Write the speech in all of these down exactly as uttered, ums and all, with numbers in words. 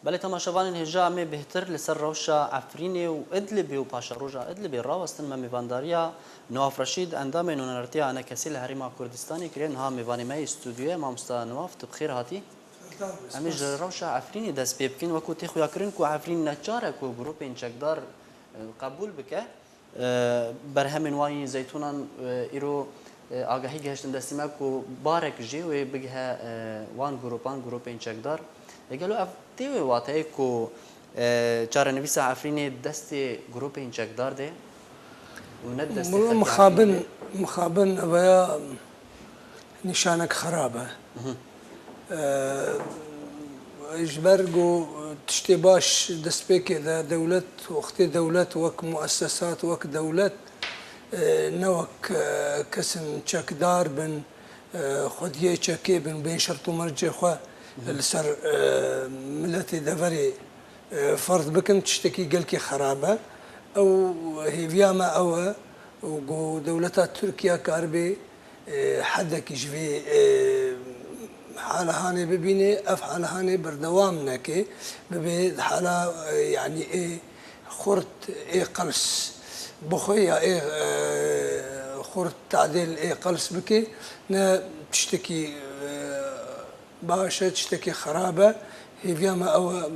Belê temaşevanên hêja, em ê bêhtir li ser rewşa Efrînê û Idlibê û paşeroja Idlibê rawestin. Me mêvandariya Newaf Reşîd, endamê nûnertiya ENKSê li Herêma Kurdistanê kiriye. Niha mêvanê me yê stûdyoyê, mamosta Newaf, tu bi xêr hatî. Em ê ji rewşa Efrînê dest pê bikin. Wekû tê xuyakirin ku Efrîn neçar e ku grûpên çekdar, e, qebûl bike. E, berhemên wan yên Zeytûnan, e, îro, e, agahî gihiştin destê me ku barek jê wê bigihe, e, wan grûpan, grûpên çekdar. E, gelo ev tê wê wateyê ku, e, çarenivîsa Efrînê destê grûpên çekdar de û ne destê Mixabin, mixabin eveya nîşanek xerab e. Eee, ji ber ku tiştê baş destpêkê de dewlet, wextê dewlet wek muessesat, wek dewlet, eee, ne wek, eee, kesin çekdar bin, eee, xwediyê çekê bin, bên şert û mercê xwe li ser, eee, miletê deverê, eee, ferz bikin, tiştekî gelkî xerab e. Ew hêviya me ew e ku dewleta Tirkiye karibe e, hedekî ji vê, e, halahanê bibîne, ev halahanê berdewam neke, bibe hala, e, yanî ê xurt, ê qels, bixwe ya ê, e, xurt tadêl ê qels bike, ne tiştekî, e, baş e, tiştekî xerab e. Hêviya me ew e,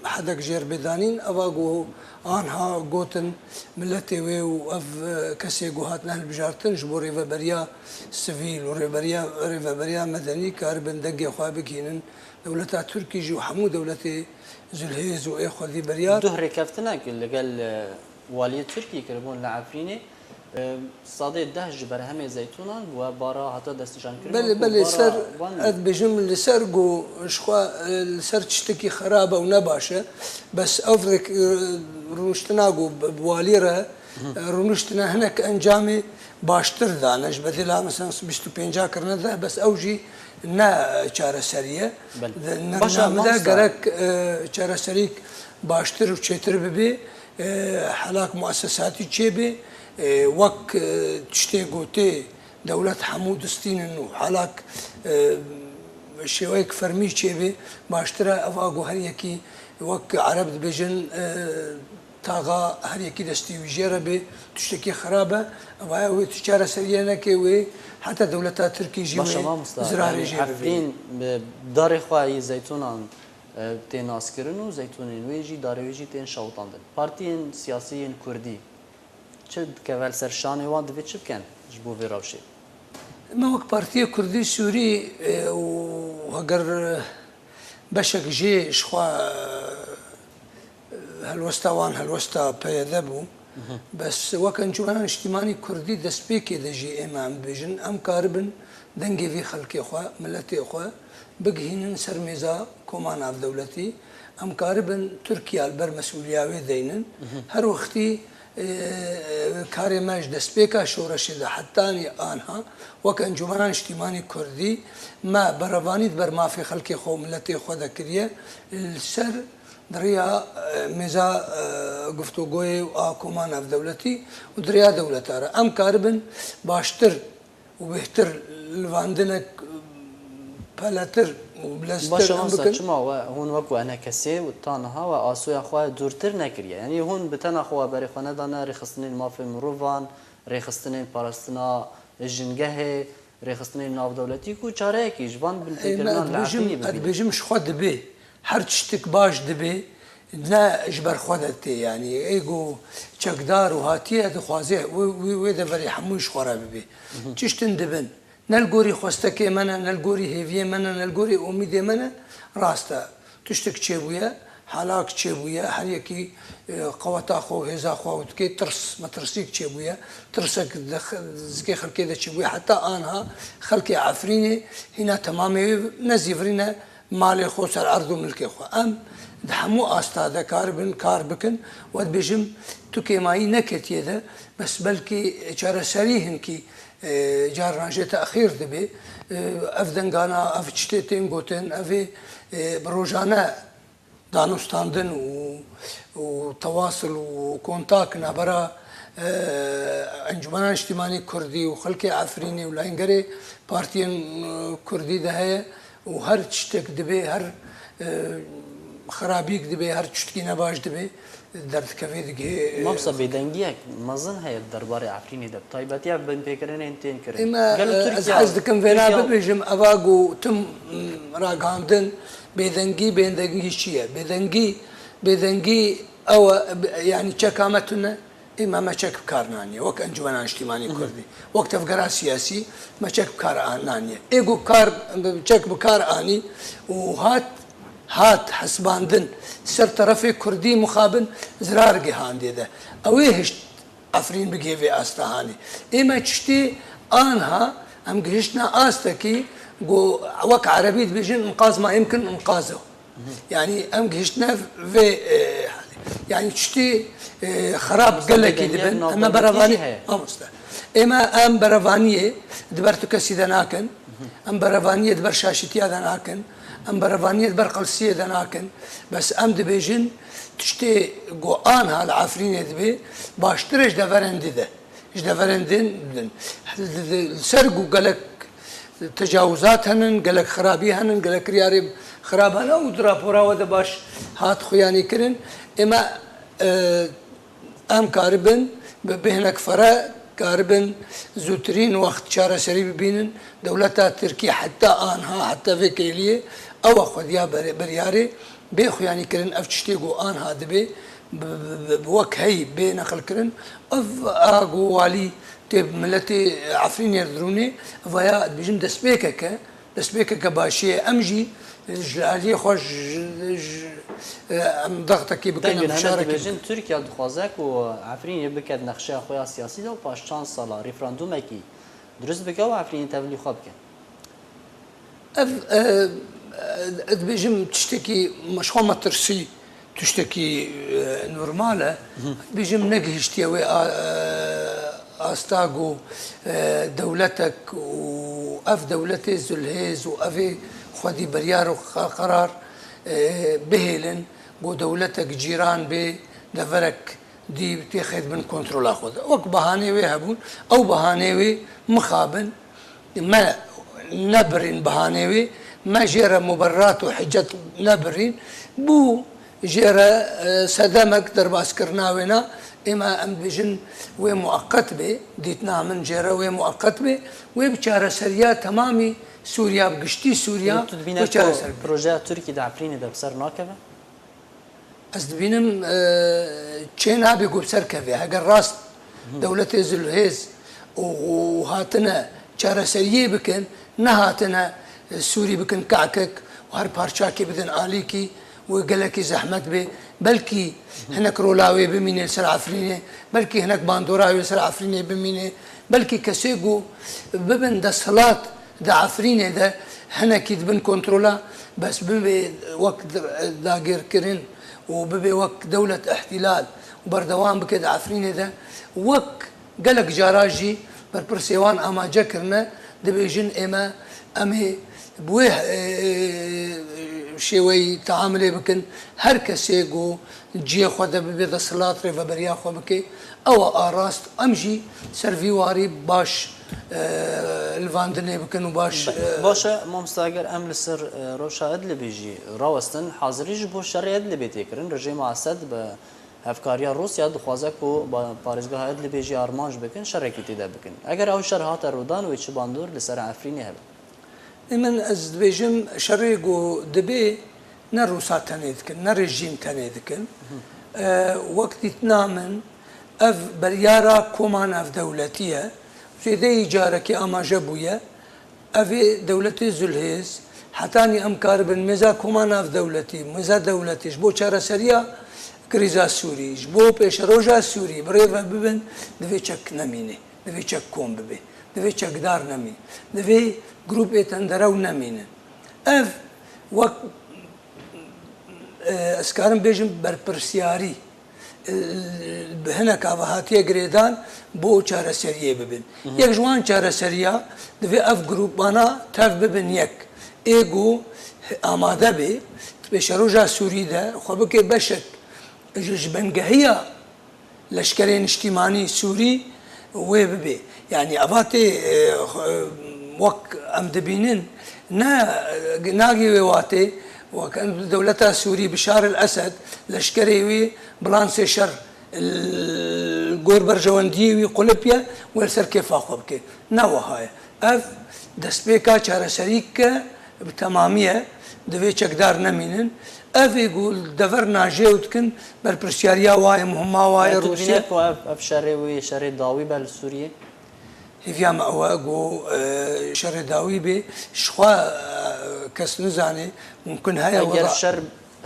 hedek jêr bê danîn. Eva ku anha gotin miletê wê û ev, e, kesê ku hatine hilbijartin ji bo rêveberiya sivîl û rêveriya, rêveberiya medenî karibin dengê xwe bigihînin dewleta Tirkî jî û hemû dewletê zilhêz û ê xwedî biryar. Duh rêkeftinek li gel, e, waliyê Tirkiyê kiribûn li Efrînê. Sadê deh ji berhemê Zeytûnan bû, ev bara hate destnîşankirin. Belê, belê, ser, ez dibêjim li ser ku ji xwe, e, li ser tiştekî xerab e û ne baş e. Bes ev rêk, e, rûniştina ku bi, bi walî re, e, rûniştine hinek encamê baştir dane. Ji bedêla mesela bîst û pênca kirine deh, bes ew jî ne çareserî ye. Belê. Di, baş e, nerna min de mamosta, gerek, e, çareserîk baştir û çêtir bibe. E, helak muessesatî çêbe, e, wek, e, tiştê gotê dewlet hemû distînin û helak, e, şêweyek fermî çêbe, baştir e. Eva ku her yekî wek Ereb dibêjin, e, taxa her yekî destî wî jê re bê, tiştekî xerab e. Eva ew ê tu çareseriyê neke wê heta dewleta Tirkî jî wê zirarê jê bibîne. Efrîn, e, darê xwe yê Zeytûnan, e, tê naskirin û Zeytûnên wê jî, darê wê jî tên şewitandin. Partiyên siyasî yên Kurdî çi dikeve li ser şanê wan, divê çi bikin ji bo vê rewşê? Me wek Partiya Kurdî Sûrî, e, û heger beşek jê ji xwe, e, helwesta wan helwesta P Y D bû. Bes wek Encûmena Niştîmanî Kurdî destpêkê de jî ême em bibêjin, em karibin dengê vî xelkê xwe, miletê xwe bigihînin ser mêza koma navdewletî. Em karibin Tirkiye li ber mesûliya wê deynin. Her wextî, e, karê me ji destpêka şoreşê de hetanî anha wek Encûmena Niştîmanî Kurdî me berevanî di ber mafê xelkê xwe û miletê xwe de kiriye. Li ser di riya, e, mêza, e, guftûgoyê û a koma navdewletî û di riya dewleta re em karibin baştir û bêhtir livandinek peletir û bileztir em bikin. Baş e, mamosta, çima we, hûn wekû ENKSê û ta niha we asoya xwe dûrtir nekiriye? Yanî hûn bi tena xwe berê xwe nedane rêxistinên mafê mirovan, rêxistinên parastina jingehê, rêxistinên navdewletî ku çareyekî ji van binpêkirinan li Efrînê bibîne? Ez dibêjim, ji xwe dibe. Her tiştik baş dibe, ne ji ber xwe de tê, yanî ê ku çekdar û hatiye dixwaze wê, wê, wê deverê hemû ji xwe re bibe. Tiştin dibin. Ne li gorî xwestekê me ne, ne li gorî hêviyê me ne, ne li gorî umîdê me ne, rast e. Tiştik çêbûye, helak çêbûye, her yekî, e, qeweta xwe û hêza xwe û dikê tirs, metirsîk çêbûye, tirsek di x-, zikê xelkê de çêbûye. Heta anha xelkê Efrînê hîna temamê wê nezîvirîne malê xwe ser erd û milkê xwe. Em di hemû asta de karibin kar bikin, we dibêjim tu kêmayî neketiye de, bes belkî çareserî hinkî, e, carinan jê texîr dibe. E, ev dengana, ev tiştê tên gotin, ev ê, e, bi rojane danûstandin û, û tewasil û kontak navbera, e, Encûmena Niştîmanî Kurdî û xelkê Efrînê û layengerê partiyên, e, Kurdî de heye û her tiştek dibe, her, e, Xirabîk dibe, her tiştkî nebaş dibe, derdikeve digihê. Mamosta, bêdengiyek mezin heye di derbarê Efrînê de, bi taybetî ev binpêkirinên tên kirin. Ême, Gelo e, ez Tirkiye hez dikim vêna Tirkiye bibêjim, eva ku tim, m, ragihandin, bêdengî, bêdengî çi ye? Bêdengî, bêdengî ew e, b-, yanî çeka me tune, ê me, me çek bi kar naniye, wek Encûmena Niştîmanî Kurdî, wek tevgera siyasî me çek bi kar a-, naniye. Ê ku kar, çek bi kar anî û hat, hat hesibandin ser terefê Kurdî mixabin zirar gihandê de. Ew ê hişt Efrîn bigihê vê asta hanê. Ê me tiştê anha em gihiştine astekî ku wek erebî dibêjin inqaz ma yimkin inqazo. Yanî em gihiştine vê, e, halê. Yanî tiştê, e, xerab gelekî dibin. Em me berevanî, mamoste. Ê me em berevaniyê di ber tu kesî de nakin. Em berevaniyê di ber şaşîtiya de nakin. Em berevaniyê di ber qelsiyê de nakin. Bes em dibêjin tiştê ku anha li Efrînê dibe baştir e ji deverên dî de. Ji deverên din, din. Li ser ku gelek tecawizat henin, gelek xirabî henin, gelek kiryarê xirab hene û di rapora we de baş hat xuyanî kirin. Ê me, e, em karibin bi bêhnek fere karibin zûtirîn wext çareserî bibînin. Dewleta Tirkî heta anha, heta vê kêliyê ew e xwediya ber-, biryarê bê xuyanî kirin, ev tiştê ku anha dibe, bi, bi, bi, bi wek heyî bê neqil kirin. Ev a ku walî tê miletê Efrînê dirûnê, vaya dibêjin destpêkeke, destpêkeke başiyê. Em jî ji aliyê xwe ji, ji, em dextekî bikin, em fişarekî bikin. Tirkiye dixwaze ku Efrînê bike di nexşeya xwe ya siyasî de û paş çand sala referandumekî durust bike û Efrînê tevlî xwe bike. Ev, e, e, dibêjim tiştekî ji xwe metirsî, tiştekî, e, normal e. Dibêjim negihiştiye wê a-, e, asta ku, e, dewletek û ev dewletê zilhêz û evê xwedî biryar û qe-, qerar, e, bihêlin ku dewletek cîran bê, deverek dî têxê di bin kontrola xwe de. Wek behanê wê hebûn, ew behanê wê mixabin, me nebirîn behanê wê, me jê re muberrat û hicet nebirîn, bû jê re, e, sedemek derbaskirina wê na, ême em dibêjin wê mueqet bê, dîtina min jê re wê mueqet bê, wê bi çareseriya temamî Sûriya, bi giştî Sûriya, wê çareser bê. Projeya Tirkî di Efrînê de bi ser nakeve? Ez dibînim, e, çê nabe ku bi ser keve. Heger rast dewletê zilhêz û, û hatine çareseriyê bikin, nehatine, e, Sûrî bikin kekek û her parçakê bidin alîkî, wê gelekî zehmet bê. Belkî hinek rola wê bimîne li ser Efrînê, belkî hinek bandora wê li ser Efrînê bimîne, belkî kesê ku bibin desthilat di Efrînê de hinekî dibin kontrola, bes bibe wek dagirkirin û bibe wek dewlet îhtîlal û berdewam bike di Efrînê de, wek gelek cara jî berpirsê wan amace kirine, dibêjin ême em ê bi wê, e, şêweyî teamilê bikin. Her kesê ku cihê xwe de bibe desthilat, rêveberiya xwe bike. Ew e a rast. Em jî ser vî warî baş, e, livandinê bikin û baş, e, Baş e, mamosta, eger em li ser, e, rewşa Idlibê jî rawestin, hazirî ji bo şerê Idlibê tê kirin. Rejîma Esed bi hevkariya Rûsya dixwaze ku ba-, parêzgeha Idlibê jî armanc bikin, şerekî tê de bikin. Eger ew şer hate rûdan, wê çi bandor li ser Efrînê hebe? Ê min, ez dibêjim, şerê ku dibê ne Rûsa tenê dikin, ne rejîm tenê dikin. E, wek dîtina min, ev biryara koma navdewletî ye. Zêdeyî carekê amaje bûye. Ev ê dewletê zilhêz, hetanî em karibin mêza koma navdewletî, mêza dewletî ji bo çareseriya krîza Sûrî, ji bo pêşeroja Sûrî bi rê ve bibin, divê çek nemîne. Divê çek kom bibe. Divê çekdar nemî. Divê grûpê tenderew nemînin. Ev wek, e, ez karim bêjim berpirsiyarî, e, bi hineka ve hatiye girêdan bo çareseriyê bibin. Yek ji wan çareseriya divê ev grûpana tev bibin yek. Ê ku amade bê, di pêşeroja Sûrî de xwe bike beşek ji, ji bengehiya leşkerê niştîmanî Sûrî wê bibe. Yanî eva tê, e, xwe, wek em dibînin, ne, nagê wê watê Wek em dewleta Sûrî Bişar el Esed, leşkerê wî bilansê şer li gor berjewendiyê wî qulip ye, wê li ser kêfa xwe bike. Ne wiha ye. Ev destpêka çareserî ke bi temamî ye, divê çekdar nemînin. Ev ê ku li dever najê û dikin, berpirsiyariya wa ye, muhima wa ye, Rûsya. Dibîne ku ev, ev şerê wî, şerê dawî be li Sûriyê? Hêviya me ew e ku, e, şerê dawî bê, ji xwe, e, kes nizane, mumkin heye Eger wela şer,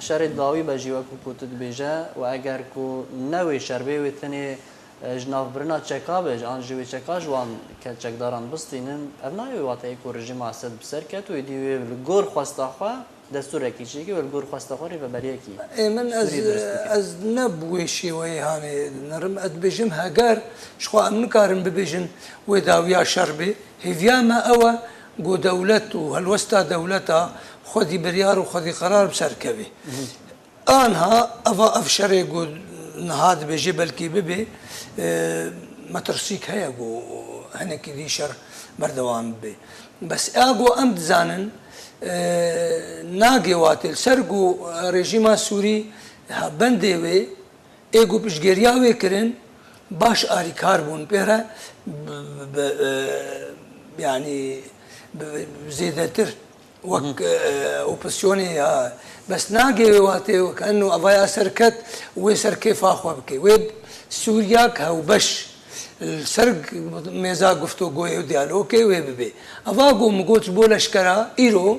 şerê dawî be jî wekî ku tu dibêje û eger ku ne wê şer bê, wê tenê, e, ji navbirina çeka be, an jî wê çeka ji wan ke-, çekdaran bistînin, ev nayê wê wateyê ku rejîma Esed bi ser ket û êdî wê li gor xwesta xwe destûrekî çêke û li gor xwesta xwe rêveberiyekî Ê min ez, Sûriyê dirust bike. Ez ne bi wê şêweyê hanê dinerim. Ez dibêjim heger ji xwe em nikarin bibêjin wê dawiya şer bê. Hêviya me ew e ku dewlet û helwesta dewleta xwedî biryar û xwedî qerar bi ser kevê. Anha eva ev şerê ku niha dibêje belkî bibe, e, metirsîk heye ku hinekî dî şer berdewam bibe. Bes a ku em dizanin, e, nagê watê li ser ku rejîma Sûrî ha bendê wê, ê ku piştgeriya wê kirin, baş arîkar bûn pê re bi, bi, bi, e, yanî bi, bi zêdetir wek, e, opozisyonê ya. Bes nagê wê watê wek eno evaya serket wê ser kêfa xwe bike. Wê Sûriyak hewbeş li ser mêza guftûgoyê û diyalogê wê bibe. Eva ku min got ji bo leşkera îro,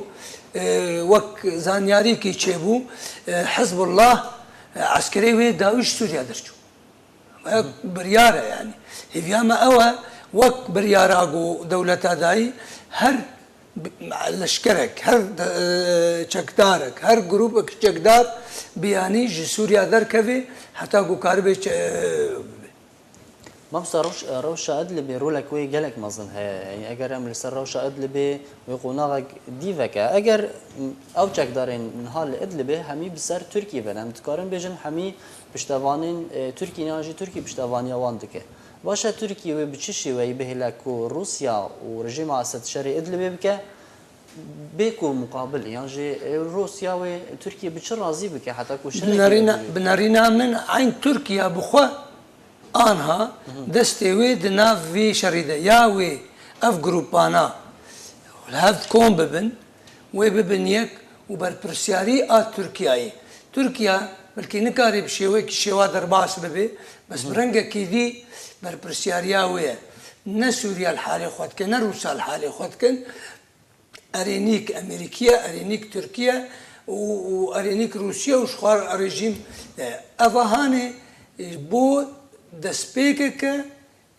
e, wek zanyarîkî çêbû, e, Hizbullah, e, eskerê wê dawî ji Sûriya derçû. Ev biryar e yanî. Hêviya me ew e, wek biryara ku dewleta dayî, her bi-, leşkerek, her de-, e, çekdarek, her grûpek çekdar biyanî ji Sûriya derkeve heta ku karibe çe-, Mamosta, rewş-, rewşa Idlibê rolek wê gelek mezin heye. Yanî eger em li ser rewşa Idlibê wê qonaxek dî veke, eger, m, ew çekdarên niha li Idlibê hemî bi ser Tirkiyê bin, em dikarin bêjin hemî piştevanên, e, Tirkiyê ne, yan jî Tirkiye piştevaniya wan dike. Baş e, Tirkiye wê bi çi şêweyî bihêle ku Rûsya û rejîma Esed şerê Idlibê bike? Bê ku muqabil, yan jî, e, Rûsya wê Tirkiye bi çi razî bike heta ku şerekê Binerîna, wê binerîna min eyn Tirkiye bi xwe anha destê wê di nav vê şerî de ya wê ev grûpana li hev kom bibin, wê bibin yek û berpirsiyarî a Tirkiyeyê. Tirkiye belkî nikarê bi şêwekî şêwa derbas bibe, bes bi rengekî dî berpirsiyariya wê ye. Ne Sûriye li halê xwe dike, ne Rûsya li halê xwe dikin. Erê nîk Emerîkiye, erê nîk Tirkiye û, û erê nîk Rûsiye û ji xwe rejîm, e, eva hanê, e, bo destpêkeke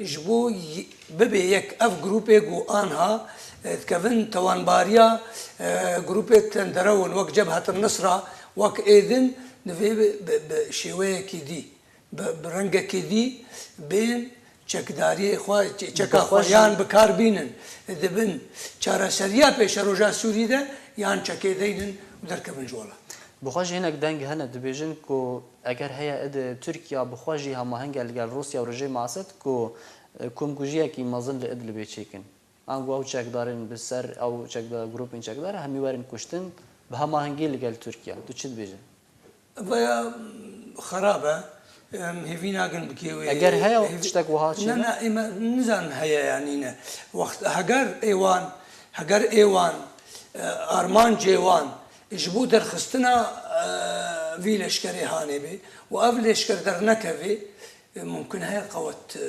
ji bo y-, bibe yek ev grûpê ku anha, e, dikevin tewanbariya, e, grûpê tenderew in wek Cebhet Nisra, wek êdin, divê bi, bi, bi şêweyekî dî. Bi, bi rengekê dî bên çekdariyê xwe, çe-, çeka xwe yan bi kar bînin, dibin çareseriya pêşeroja Sûrî de yan çekê deynin û derkevin ji welat. Bi xwe jî hinek deng hene dibêjin ku eger heye Id-, Tirkiya bi xwe jî hemaheng e li gel Rûsya û rejîma Esed ku, e, komkujiyekî mezin li Idlibê çêkin. Ango ew çekdarên bi ser ew çekdar, grûpên çekdar hemî werin kuştin bi hemahengî li gel Tirkiye. Tu çi dibêjî? Vaya xerab e. Em hêvî nakin bikê wê. Eger heye Hêvî-, tiştek wiha çi ne, ne? Ne, ê me nizanin heye ya nîne. Wext heger ê wan, heger ê wan, e, armancê wan ji bo derxistina, e, vî leşkerê hanê bê û ev leşker dernekevê, e, mumkin heye qewet, e,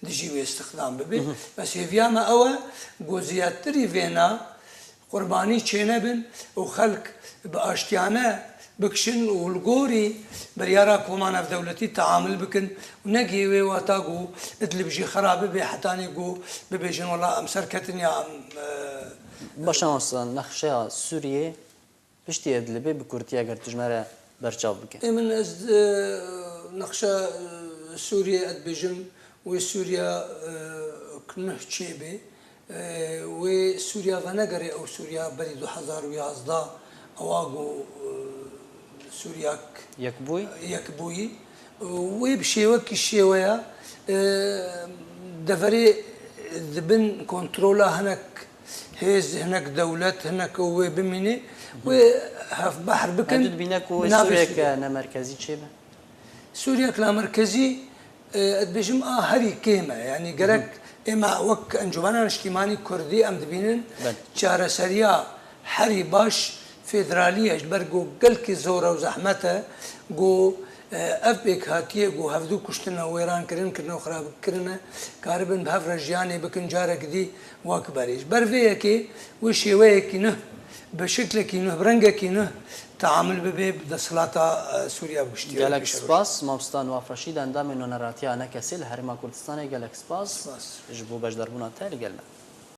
dijî wê îstixdam bibe. Bes hêviya me ew e, ku ziyadtirî vêna qurbanî çênebin û xelk bi aştiyane bikişin û li gorî biryara koma navdewletî teamil bikin û ne gê wê wata ku Idlib jî xera bibe hetanî ku bibêjin wela em serketin ya em, e, Baş e, mamosta, nexşeya Sûriyê piştî Idlibê bi kurtî eger tu ji me re berçav bike. Ê min ez, e, nexşa, e, Sûriyê ez dibêjim, wê Sûriya, e, ki nuh çêbê, e, wê Sûriya venegerê ew Sûriya berî du hezar û yazdeh ewa ku, e, Sûriyak Yekbûyî? Yekbûyî. Wê bi şêwekî şêweya, e, deverê di bin kontrola hinek hêz, hinek dewlet, hinek wê bimîne. Wê hevbehr bikin. Em tu dibîne ku bi navê Sûriyek Sûriye. Nemerkezî çêbe? Sûriyek lamerkezî, e, ez dibêjim a herî kêm e. Yanî gerek ême wek Encûmena Niştîmanî Kurdî em dibînin Belê. çareseriya herî baş federalî ye. Ji ber ku gelkî zor e û zehmet e ku, e, ev pêkhatiyê ku hevdû kuştine, wêran kirin, kirine û xirab kirine, karibin bi hev re jiyanê bikin carek dî wek berê. Ji ber vê yekê wê şêweyekî nuh, bi şiklekî nuh, bi rengekî nuh teamul bibe bi desthilata, e, Sûriye bi giştî. Gelek spas. Mamosta Newaf Reşîd, endamê Nûneratiya Enekesê li Herêma Kurdistanê, gelek spas Spas. ji bo beşdarbûna te li gel me.